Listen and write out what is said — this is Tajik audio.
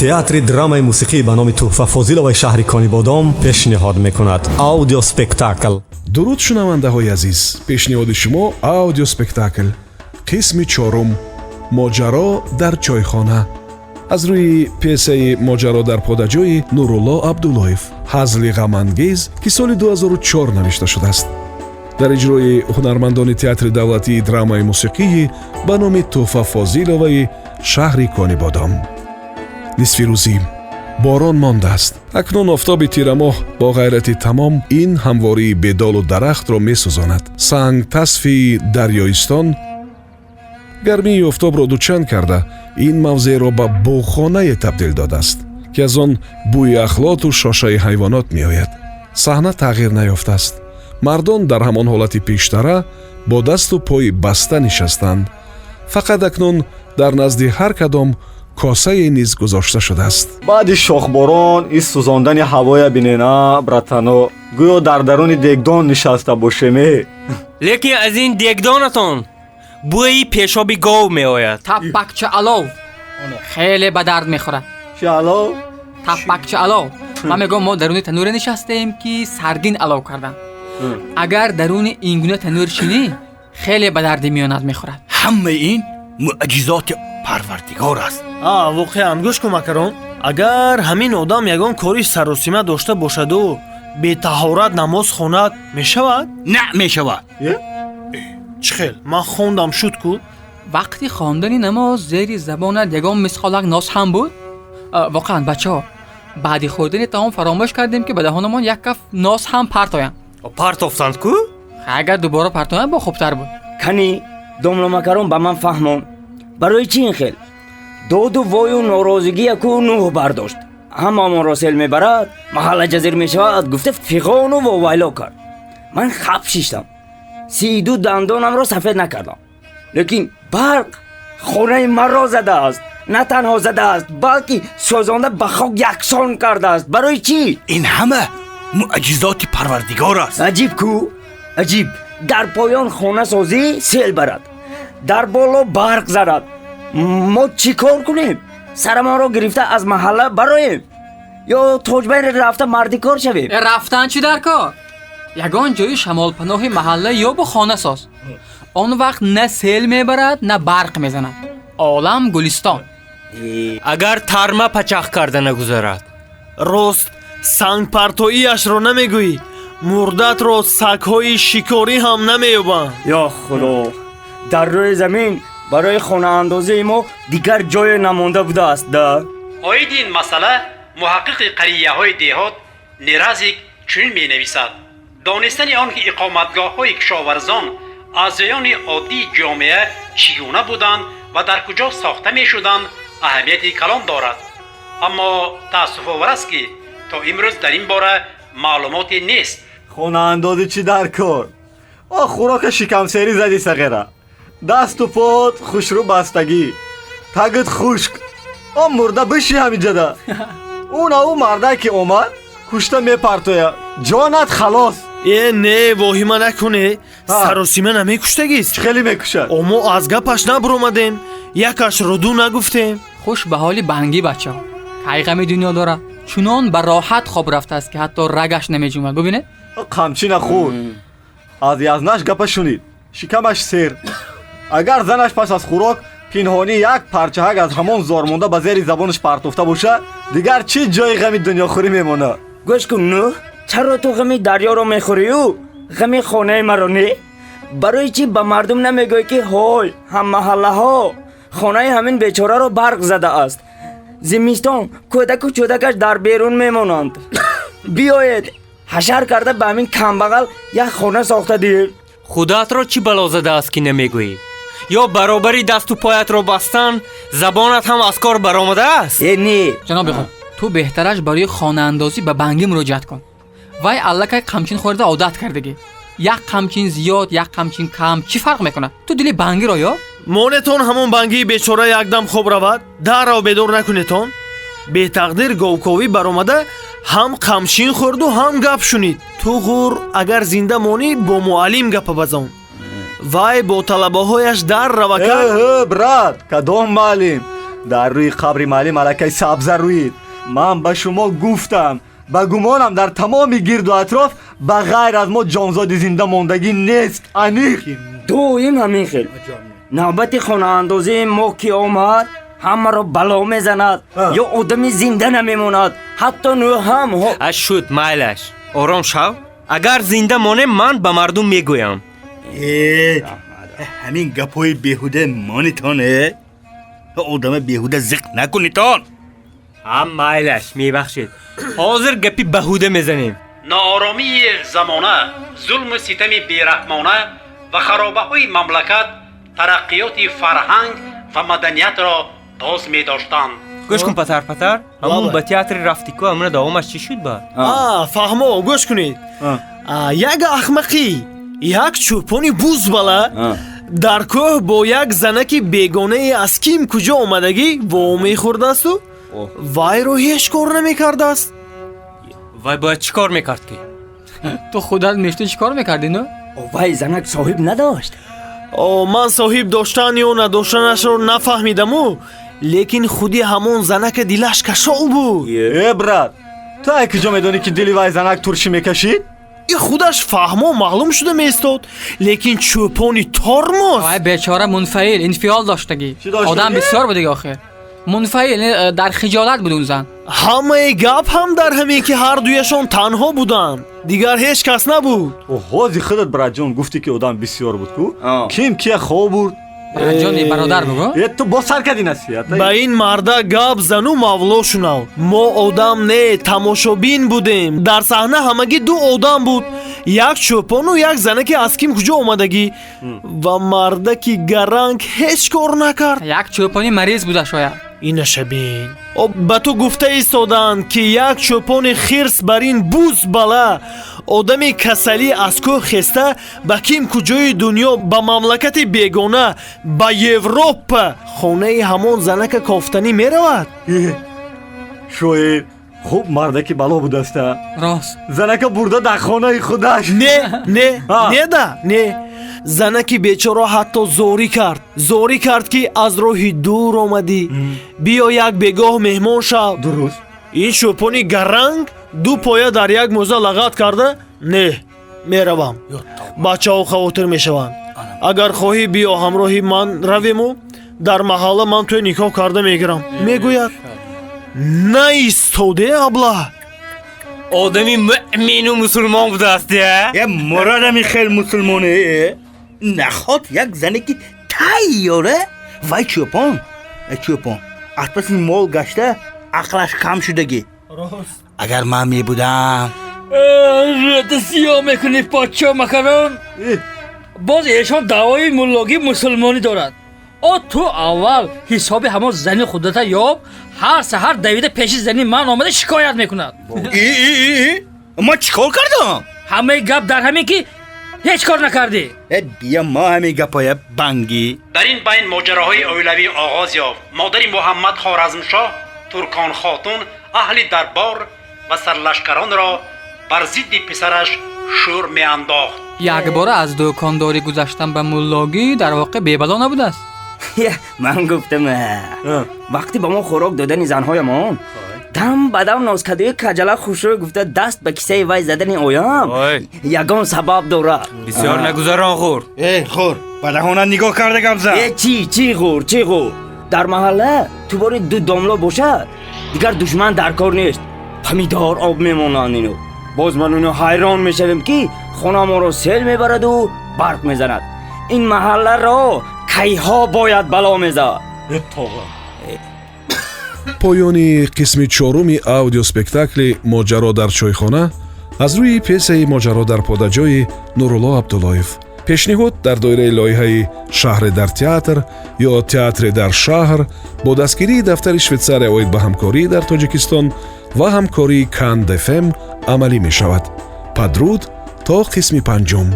Театри драмаи мусиқӣ ба номи Тӯҳфа Фозиловаи шаҳри Конибодом пешниҳод мекунад аудиоспектакл. Дуруд, шунавандаҳои азиз! Пешниҳоди шумо аудиоспектакл, қисми чорум, «Моҷаро дар чойхона», аз рӯи пьесаи «Моҷаро дар подаҷои» Нурулло Абдуллоев, ҳазли ғамангез, ки соли 2004 навишта шудааст, дар иҷрои ҳунармандони Театри давлатии драмаи мусиқии ба номи Тӯҳфа Фозиловаи шаҳри Конибодом. Нисфирӯзӣ, борон мондааст. Акнун офтоби тирамоҳ бо ғайрати тамом ин ҳамвории бедолу дарахтро месӯзонад. Сангтасфи дарёистон гармии офтобро дучанд карда, ин мавзеъро ба буғхонае табдил додааст, ки аз он бӯи ахлоту шошаи ҳайвонот меояд. Саҳна тағйир наёфтааст. Мардон дар ҳамон ҳолати пештара бо дасту пои баста нишастанд, фақат акнун дар назди ҳар кадом косае низ гузошта шудааст. Баъди шохборон ин сӯзондани ҳавоя бинена, братано, гӯё дар даруни дегдон нишаста бошеме. Лекин аз ин дегдонатон бӯи пешоби гов меояд. Таппакча алов хеле ба дард мехӯрад. Чи алов? Таппакча алов. Ман мегӯям, мо даруни танӯре нишастаем, ки саргин алов кардам. Агар даруни ин гуна танӯр шинӣ, хеле ба дарди миёнат мехӯрад. Ҳамаи ин муъҷизоти Парвардигор аст. А воқеан, гӯш кун, Макарон, агар ҳамин одам ягон кори саросима дошта бошаду бетаҳорат намоз хонад, мешавад? На, мешавад. Чӣ хел? Ман хондам, шуд ку. Вақти хондани намоз зери забонат ягон мисқолак нос ҳам буд? Воқеан, бачаҳо, баъди хӯрдани таом фаромӯш кардем, ки ба даҳонамон як каф нос ҳам партоям. Партофтанд ку. Агар дубора партоям, бо хубтар буд. Кани, домла Макарон, ба ман фаҳмон, барои чӣ ин хел доду вою норозигия ку Нуҳ бардошт, ҳамаамонро сел мебарад, маҳалла ҷазир мешавад гуфта, фиғону вовайло кард. Ман хап шиштам, 32 дандонамро сафед накардам, лекин барқ хонаи маро задааст. На танҳо задааст, балки сӯзонда, ба хок яксон кардааст. Барои чӣ? Ин ҳама муъҷизоти Парвардигор аст. Аҷиб ку, аҷиб! Дар поён хонасозӣ сел барад, дар боло барқ зарад. Мо чӣ кор кунем? Сарамонро гирифта аз маҳалла бароем ё Тоҷбайн рафта мардикор шавем? Рафтан чӣ дар кор? Ягон ҷои шамолпаноҳи маҳалла ёбу хона соз. Он вақт на сел мебарад, на барқ мезанад. Олам гулистон. Агар тарма пачах карда нагузарад. Рост, сангпартоиашро намегӯӣ, мурдатро сагҳои шикорӣ ҳам намеёбанд. Ё Худо, дар рӯи замин барои хонаандозии мо дигар ҷое намонда будааст да? Оиди ин масъала муҳаққиқи қарияҳои деҳот Неразик чунин менависад: «Донистани он ки иқоматгоҳҳои кишоварзон, аъзоёни оддии ҷомеа чӣ гуна буданд ва дар куҷо сохта мешуданд, аҳамияти калон дорад. Аммо таассуфовар аст, ки то имрӯз дар ин бора маълумоте нест.» Хонаандозӣ чӣ дар кор? О, хӯрока шикамсерӣ зади, сағира, дасту пот хушрӯ бастагӣ, тагит хушк. О, мурда биши ҳамиҷада. Уна ӯ мардае ки омад, кушта мепартоя, ҷонат халос. Э, не, воҳима накуне, саросима намекуштагист. Чӣ хеле мекушад? О, мо аз гапаш набуромадем, якашро ду нагуфтем. Хуш ба ҳоли Бангӣ, бачаҳо, кай ғами дунё дорад? Чунон ба роҳат хоб рафтааст, ки ҳатто рагаш намеҷунбад, бубинед. Қамчина хӯрд, аз язнаш гапа шунид, шикамаш сер. Агар занаш пас аз хӯрок пинҳонӣ як парчаҳак аз ҳамон зор монда ба зери забонаш партофта бошад, дигар чӣ ҷои ғами дунёхӯрӣ мемонад? Гӯш кун, Нӯҳ, чаро ту ғами дарёро мехӯрию ғами хонаи маро не? Барои чӣ ба мардум намегӯӣ, ки ҳой, ҳаммаҳаллаҳо, хонаи ҳамин бечораро барқ задааст, зимистон кӯдаку чӯдакаш дар берун мемонанд, биёед, ҳашар карда ба ҳамин камбағал як хона сохта диҳем? Худоатро чӣ бало задааст, ки намегӯӣ? Ё баробари дасту поятро бастан, забонат ҳам аз кор баромадааст? Э, не. Ҷаноби худ, ту беҳтараш барои хонаандозӣ ба Бангӣ муроҷиат кун. Вай аллакай қамчин хӯрда одат кардагӣ. Як қамчин зиёд, як қамчин кам чӣ фарқ мекунад? Ту дили Бангиро ё Монетон, ҳамон Бангии бечора якдам хоб равад, даррав бедор накунетон. Бетақдир говковӣ баромада, ҳам қамчин хӯрду, ҳам гап шунид. Ту ғур, агар зинда монӣ, бо муаллим гапа базон. Вай бо талабаҳояш дар равака. Э, брат, кадом муаллим? Дар рӯи қабри муаллим аллакай сабза рӯид. Ман ба шумо гуфтам, ба гумонам дар тамоми гирду атроф ба ғайр аз мо ҷонзоди зинда мондагӣ нест. Аниқ. Доим ҳамин хел. Навбати хонаандозии мо ки омад, ҳамаро бало мезанад, ё одами зинда намемонад, ҳатто нӯҳам. Аш шуд, майлаш, ором шав. Агар зинда монем, ман ба мардум мегӯям. Ҳамин гапҳои беҳуда монитон, одама беҳуда зиқ накунитон. Ҳам майлаш, мебахшед, ҳозир гапи баҳуда мезанем. Нооромии замона, зулму ситами бераҳмона ва харобаҳои мамлакат тараққиёти фарҳанг ва маданиятро боз медоштанд. Гӯш кун, патар, патар, ҳамун ба театри рафтӣ ку, ҳамуна давомаш чӣ шуд ба? Фаҳмо, гӯш кунед. Як ахмақӣ, як чӯпони бузбала дар кӯҳ бо як занаки бегонае аз ким куҷо омадагӣ вомехӯрдаасту вайро ҳеҷ кор намекардааст. Вай бояд чӣ кор мекард ки? Ту худат мешти, чӣ кор мекардӣ, ну? Вай занак соҳиб надошт. Ман соҳиб доштан ё надоштанашро нафаҳмидаму, лекин худи ҳамон занака дилаш кашол буд. Э, брат, ту ай куҷо медонӣ, ки дили вай занак туршӣ мекашид? И худаш фаҳмо маълум шуда меистод, лекин чӯпони тормоз. Вай бечора мунфаил, инфиол доштагӣ. Одам бисёр будиги охир. Мунфаил, дар хиҷолат буд он зан. Ҳамаи гап ҳам дар ҳамин, ки ҳардуяшон танҳо буданд, дигар ҳеҷ кас набуд. Ҳози худат, братҷон, гуфтӣ, ки одам бисёр буд ку. Ким кия хоб бурд? Братҷони бародар бугӯ. Э, ту боз сар кардӣ насиҳат. Ба ин марда гап зану мавло шунав. Мо одам не, тамошобин будем. Дар саҳна ҳамагӣ ду одам буд: як чӯпону як занаки аз ким куҷо омадагӣ, ва мардаки гаранг ҳеҷ кор накард. Як чӯпони мариз буда шояд. Инаша бин, ба ту гуфта истоданд, ки як чӯпони хирс бар ин буз бала, одами касалӣ, аз кӯҳ хеста ба ким куҷои дунё, ба мамлакати бегона, ба Европа хонаи ҳамон занака кофтанӣ меравад. Шоир, хуб мардаки бало будаста. Рост. Занака бурда дар хонаи худаш. Не, не, не да не, занаки бечора ҳатто зорӣ кард, зорӣ кард, ки аз роҳи дур омадӣ, биё, як бегоҳ меҳмон шав. Дуруст. Ин чӯпони гаранг ду поя дар як мӯза лағат карда: «Не меравам, бачаҳо хавотир мешаванд. Агар хоҳӣ, биё, ҳамроҳи ман равему дар маҳалла ман туя никоҳ карда мегирам», мегӯяд. Наистоде, абла. Одами муъмину мусулмон будааст. Я мурадами хел мусулмоне наход, як зане ки тайёра. Вай чӯпон, чӯпон аз паси мол гашта, ақлаш кам шудагӣ. Агар ман мебудам. Рӯда сиёҳ мекунӣ, подшо макарон. Боз эшон даъвои муллогӣ, мусулмонӣ дорад. О, ту аввал ҳисоби ҳамон зани худата ёб. Ҳар саҳар давида пеши зани ман омада шикоят мекунад. Ман чӣ кор кардам? Ҳамаи гап дар ҳамин, ки ҳеҷ кор накардӣ. Э, бия, мо ҳамин гапоя бангӣ. Дар ин байн моҷароҳои оилавӣ оғоз ёфт. Модари Муҳаммад Хоразмшоҳ, Туркон Хотун, аҳли дарбор ва сарлашкаронро бар зидди писараш шӯр меандохт. Якбора аз дӯкондорӣ гузаштан ба муллогӣ дар воқеъ бебало набудааст. Ман гуфтам, вақте ба мо хӯрок додани занҳоямон дам ба дам нозкадӯи каҷала хушрӯй гуфта, даст ба кисаи вай задани оям, ягон сабаб дорад. Бисёр нагузарон, ғур. Э, ғур, ба даҳона нигоҳ карда гап зан. Э, чӣ, чӣ ғур, чӣ ғур? Дар маҳалла ту бори ду домло бошад, дигар душман дар кор нест. Помидор об мемонанд ино. Боз ман ино ҳайрон мешавем, ки хонамонро сел мебараду барқ мезанад. Ин маҳалларо кайҳо бояд бало мезад? Поёни қисми чоруми аудиоспектакли «Моҷаро дар чойхона» аз рӯи пьесаи «Моҷаро дар подаҷои» Нурулло Абдуллоев. Пешниҳод дар доираи лоиҳаи «Шаҳре дар театр» ё «Театре дар шаҳр» бо дастгирии дафтари Швейтсария оид ба ҳамкорӣ дар Тоҷикистон ва ҳамкории Канд ФМ амалӣ мешавад. Падруд то қисми панҷум.